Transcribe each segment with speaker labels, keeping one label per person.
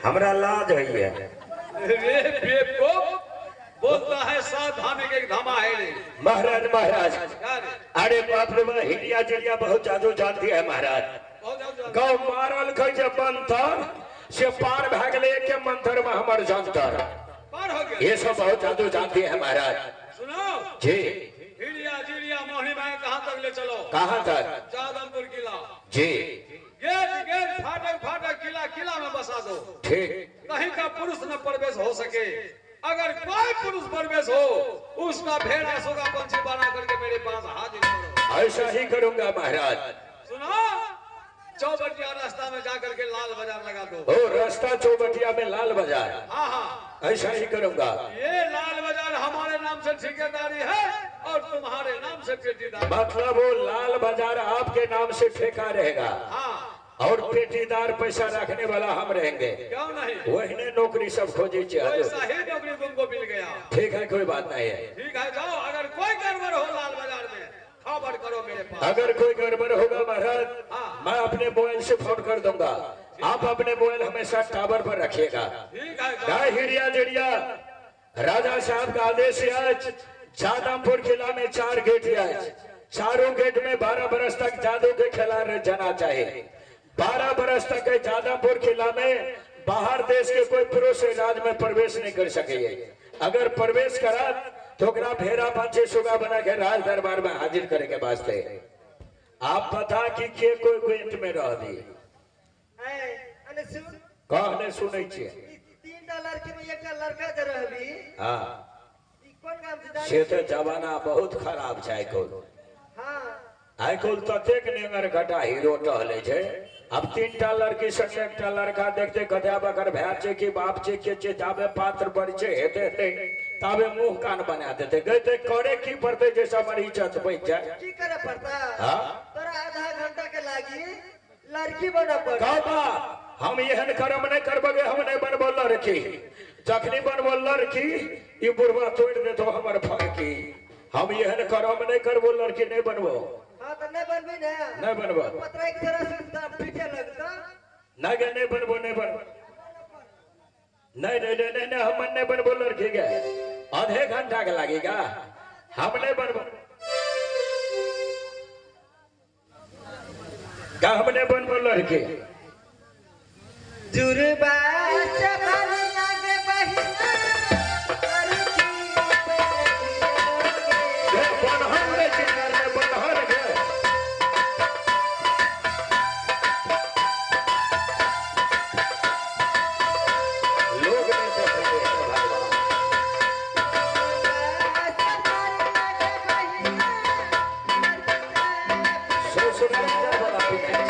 Speaker 1: हमरा लाज होइए।
Speaker 2: रे बेवकूफ, बोलता है सावधानी के धामा है।
Speaker 1: महाराज महाराज, अरे बाप रे बाप, हिरिया जिरिया बहुत जादू जानती है महाराज। गौ मारल के जे मंत्र से पार भए गेलै के मंत्र में हमर जंतर
Speaker 2: पार हो गया।
Speaker 1: ये सब बहुत जादू जानती है महाराज।
Speaker 2: सुनो
Speaker 1: जी,
Speaker 2: हिरिया जिरिया मोहनी भाई कहाँ तक ले चलो?
Speaker 1: कहाँ तक?
Speaker 2: जादमपुर किला
Speaker 1: जी।
Speaker 2: गेट गेट फाटक फाटक किला किला में बसा दो।
Speaker 1: ठीक।
Speaker 2: कहीं का पुरुष न प्रवेश हो सके। अगर कोई पुरुष प्रवेश हो उसका भेड़ा सोगा पंछी बना करके मेरे पास हाजिर करो।
Speaker 1: ऐसा ही करूंगा महाराज।
Speaker 2: सुनो, चौबटिया रास्ता में जाकर के लाल बाजार लगा दो।
Speaker 1: ओ रास्ता चौबटिया में लाल बाजार।
Speaker 2: हाँ हाँ,
Speaker 1: ऐसा ही करूंगा।
Speaker 2: ये लाल बाजार हमारे नाम से ठेकेदारी है और तुम्हारे नाम से पेटीदार।
Speaker 1: मतलब वो लाल बाजार आपके नाम से ठेका रहेगा।
Speaker 2: हाँ,
Speaker 1: और पेटीदार पैसा रखने वाला हम रहेंगे।
Speaker 2: क्यों नहीं?
Speaker 1: वही ने नौकरी सब खोजी चाहिए।
Speaker 2: वैसा ही नौकरी तुमको मिल गया।
Speaker 1: ठीक है, कोई बात नहीं है।
Speaker 2: ठीक है, जाओ। अगर कोई गड़बड़ हो लाल बाजार में खबर करो मेरे पास।
Speaker 1: अगर कोई गड़बड़ होगा महाराज,
Speaker 2: हाँ।
Speaker 1: मैं अपने मोबाइल से फोन कर दूंगा। आप अपने मोबाइल हमेशा टावर पर रखिएगा।
Speaker 2: ठीक है।
Speaker 1: हिरिया जिरिया, राजा साहब का आदेश है, जादमपुर किला में 4 गेट है। चारों गेट में 12 बरस तक जादू के खिला जाना चाहिए। 12 बरस तक जादमपुर किला में बाहर देश के कोई पुरुष राज में प्रवेश नहीं कर सके। अगर प्रवेश करा तो भेड़ा पंछी सुगा बना के राज दरबार में हाजिर करे के वास्ते। आप बता कि के कोई गेट में रह दी कहने सुनै छियै।
Speaker 3: 3टा लड़की में एकटा लड़का जे रहबी।
Speaker 1: हां,
Speaker 3: ई कोन गाम से?
Speaker 1: से तो जमाना बहुत खराब छै आइ।
Speaker 3: हां,
Speaker 1: आइ काल्हि ततेक नेंगर घटा हीरो टहले छै। अब 3टा लड़की संग एकटा लड़का देखते गधा बकर भाय छै कि बाप छै के छै, जाबे पात्र बड़ छै हेते हेते ताबे मुंह कान बना देते। गए करे की पड़ते जे हमर इज्जत बच जाए।
Speaker 3: की करे पड़ता?
Speaker 1: हां,
Speaker 3: तोरा आधा घंटा के लागी लड़की बना पड़ता।
Speaker 1: बाबा, हम एहन कर्म नहीं करबगे, हम नहीं बनबो लड़की। जखनी बनबो लड़की ई बुढ़वा तोड़ देतो हमर फड़की। हम एहन कर्म नहीं करबो, लड़की नहीं बनबो।
Speaker 3: हां, त नहीं बनबी ने?
Speaker 1: नहीं बनबो।
Speaker 3: पतरा एक तरह से पीछे लगता।
Speaker 1: नहीं गे, नहीं बनबो, नहीं बनबो, नहीं नहीं नहीं नहीं, हम नहीं बनबो लड़की के। आधे घंटा के लगेगा, हम नहीं बनबो। का हम नहीं बनबो लड़की?
Speaker 3: जुरबा से भरिया के बहिना लड़की
Speaker 1: पे बनहर रे चिन्हर में बनहर गे। लोग नहीं देखेंगे भगवान। ससुराल वाला पीछे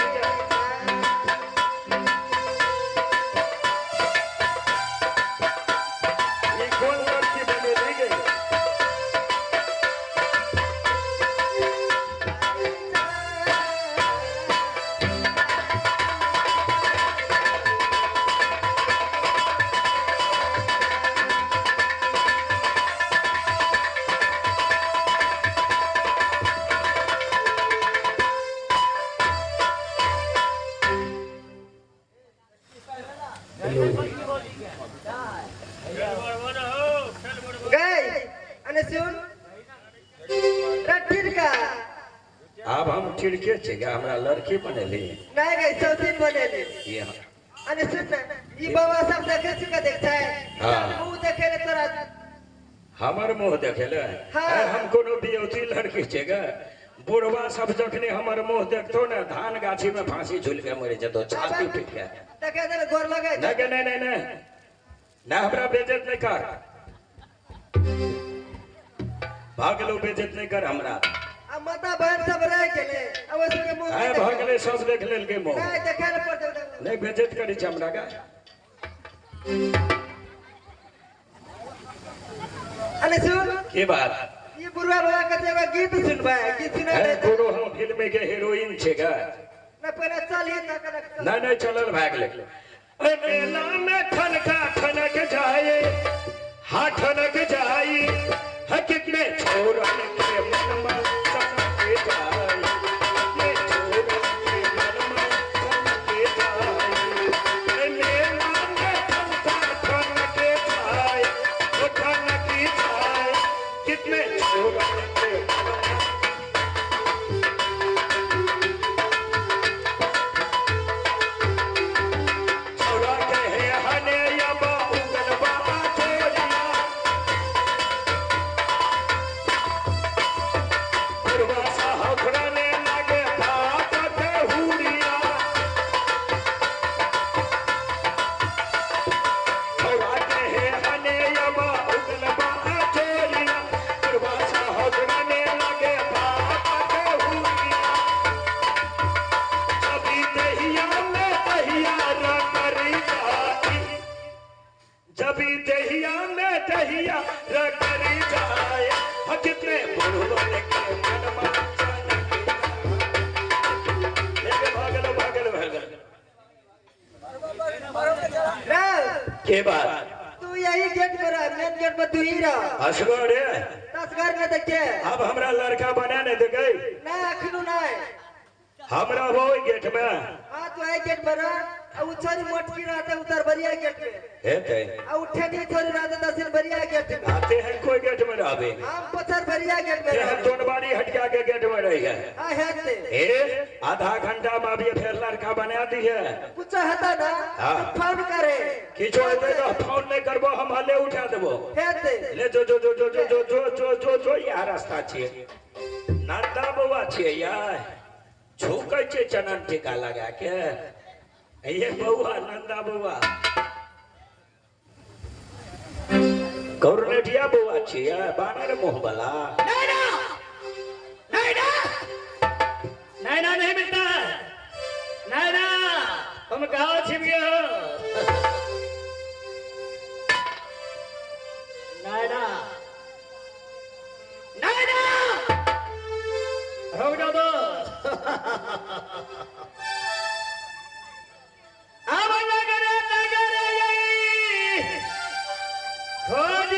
Speaker 1: अब हम ठिड़के छे, हमरा लड़की बनेली
Speaker 3: नहीं गई सौतीन बनेली। अने सुन ना, ई बाबा सब देखे छी का देख छै?
Speaker 1: हां,
Speaker 3: मुंह देखे ले तोरा।
Speaker 1: हमर मुंह देखे ले?
Speaker 3: हां,
Speaker 1: हम कोनो बियौती लड़की छे गे। बुढ़वा सब जखने हमर मुंह देखतो ने धान गाछी में फांसी झूल के मरे जतो, छाती पीट के।
Speaker 3: देखे दे गोर लगे।
Speaker 1: नहीं नहीं नहीं नहीं ना, हमरा बेइज्जत नहीं कर। भाग लो, बेइज्जत नहीं कर हमरा।
Speaker 3: आ माता बहन सब रह गेले, अब ओइ के मुंह
Speaker 1: आय भाग ले, सब देख लेल के मुंह।
Speaker 3: नहीं देखे ले पड़ते।
Speaker 1: नहीं बेइज्जत करी छै हमरा का।
Speaker 3: अरे सुन,
Speaker 1: की बात?
Speaker 3: ई बुढ़वा बाबा के एगो गीत सुनबै, गीत सुनै।
Speaker 1: कोनो हम फिल्म के हीरोइन छै गा।
Speaker 3: ना पहले चल ही ना कर।
Speaker 1: नहीं नहीं, चलल भाग ले। मेला में ठनका ठनक जाए, हा ठनक जाए, हकित में छोरन के मन में सनक जाए, ये छोरन के मन में सनक जाए। मेला में जब दहिया में दहिया रगड़ी जाए कितने बुढ़वन के मनमा लेके भागल भागल भागल। के बात
Speaker 3: तू यही गेट पर रह, मेन गेट पर तू ही रह।
Speaker 1: असगर रे
Speaker 3: असगर में देखे
Speaker 1: अब हमरा लड़का बना नहीं दे गई
Speaker 3: ना अखनु नहीं
Speaker 1: हमरा वो गेट में।
Speaker 3: हां तू आई गेट पर रह, और छोरी मोटकी रहते उतर बरिया गेट में
Speaker 1: हेते
Speaker 3: और उठेनी छोरी रहते दसिन बरिया गेट में
Speaker 1: आते हैं कोई गेट में रहबे।
Speaker 3: हम पत्थर बरिया गेट में
Speaker 1: हम दोनबारी हटका के गेट में रही है।
Speaker 3: हां हेते
Speaker 1: ए आधा घंटा में अभी फिर लड़का बना दी है
Speaker 3: कुछ हता ना फोन करे
Speaker 1: किछो हेते तो फोन नहीं करबो हम हले उठा देबो
Speaker 3: हेते
Speaker 1: ले जो जो जो जो जो जो जो जो जो जो यार रास्ता छिए नंदा बउआ छिए यार झुकै छै चनन टीका लगा के ये बउआ नंदा बउआ कौरनेटिया बउआ छिए बानर मुंह वाला।
Speaker 4: नैना नैना नैना नहीं मिलता है। नैना तुम कहाँ छिप गए हो? नैना नैना रुक जाओ तो। अब नगर नगर खोज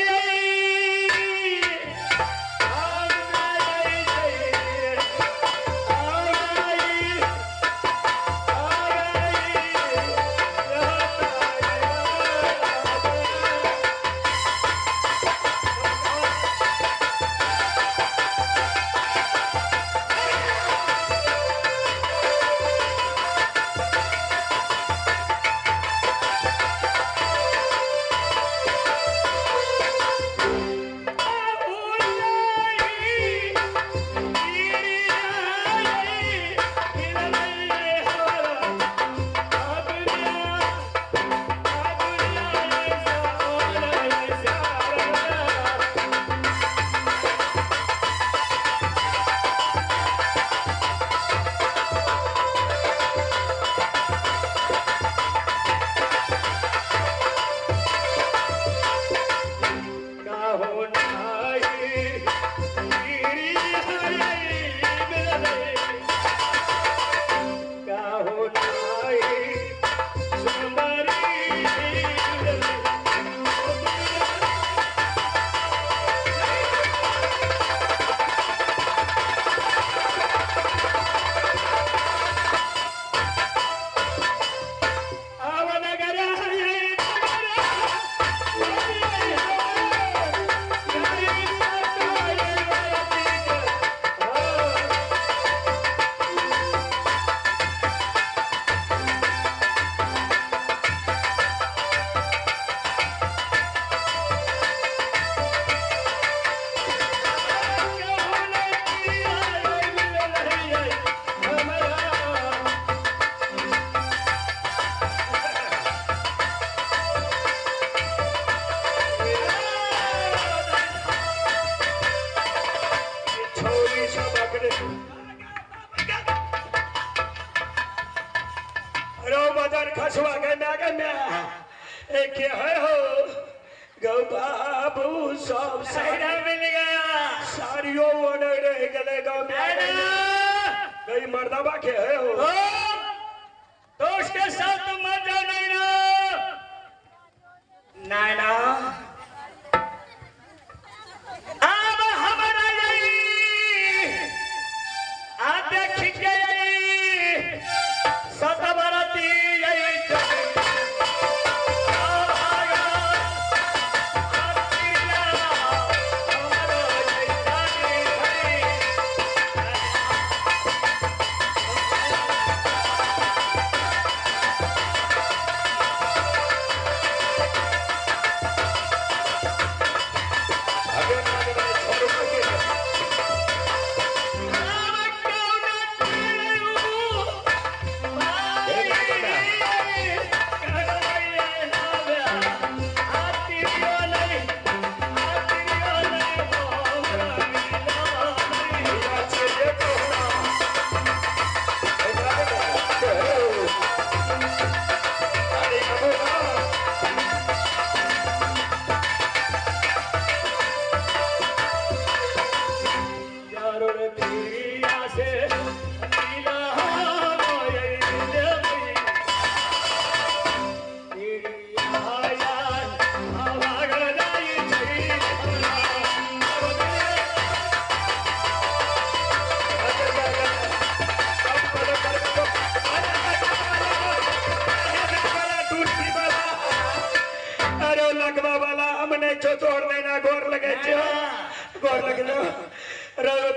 Speaker 1: के है हो गौ बाबू सब
Speaker 4: नैना मिल गया
Speaker 1: सारियो ओने रह गले गौ गई मर्दबा के है हो
Speaker 4: तो उसके साथ तुम मत जाओ नैना। नैना अब हमारा यही आ देख के यही सतबरती यही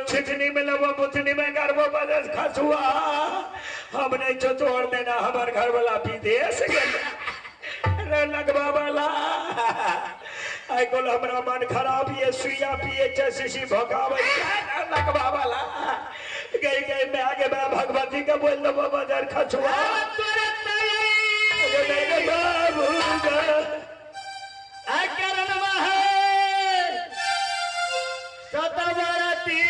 Speaker 1: छिटनी में लबो बुतनी में गरबो बदस खसुआ हम नहीं छो तोड़ देना हमार घर वाला विदेश गेल रे लगवा वाला आई कोल हमरा मन खराब ये सुइया पिए छै शीशी भोगावे लगवा वाला गई गई मैं आगे मैं भगवती के बोल देबो बजर खसुआ गे बाबू
Speaker 4: आ करणवा है सतवरती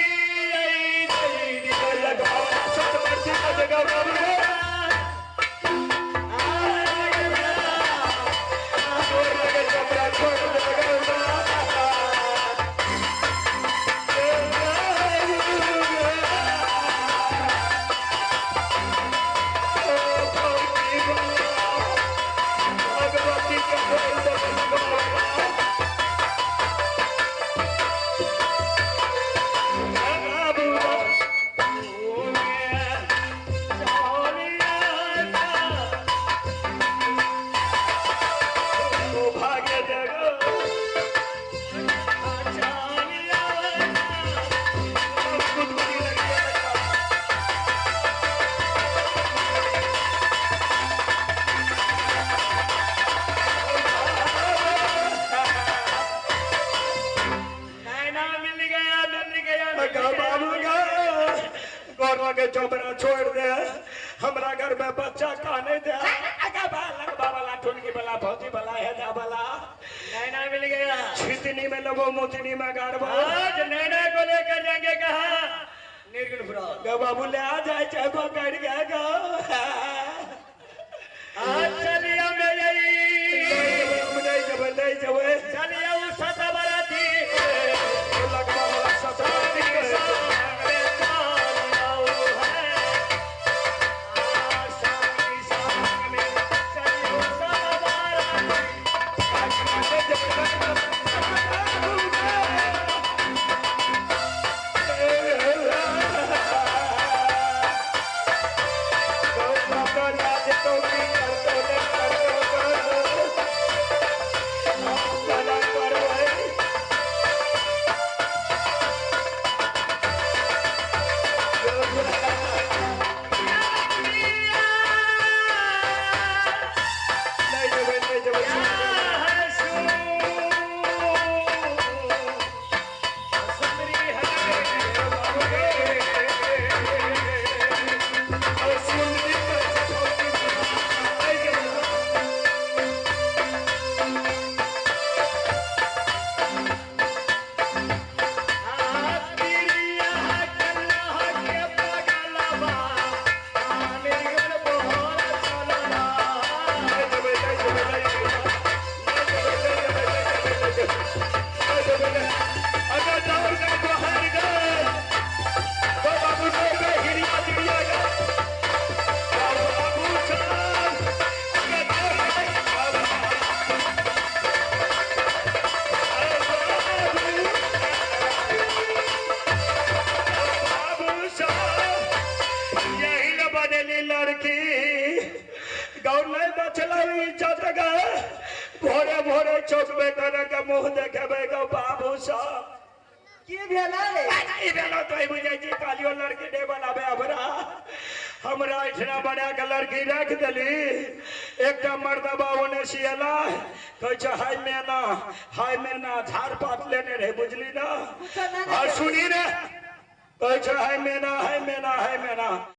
Speaker 1: के चोबरा छोड़ दे हमरा घर में बच्चा काने दे आगा लगवा वाला टुनकी वाला भौजी वाला है जा वाला
Speaker 4: नैना मिल गया
Speaker 1: छितनी में लगो मोतनी में गारबो
Speaker 4: आज नैना को लेकर जाएंगे कहा निर्गुणपुरा
Speaker 1: गे बाबू ले आ जाए चाहे पकड़ गया गो
Speaker 4: आज चलिया मैं यही
Speaker 1: नहीं जबे नहीं जबे
Speaker 4: चलिया उस सतबरती
Speaker 1: लगवा वाला सतबरती के साथ भोरे भोरे चौक में करे के मुंह देखेबे गो बाबू साहब
Speaker 3: की भेला रे
Speaker 1: ई भेलो तो बुझै छी कालियो लड़की नै बनाबे हमरा हमरा इठना बना के लड़की रख देली एकटा मर्दबा ओने सियला कहै छै हाय मेना झाड़ पात लेने रहे बुझली ना
Speaker 3: कुछो ना
Speaker 1: आ सुनी रे कहै छै हाय मेना हाय मेना हाय मेना।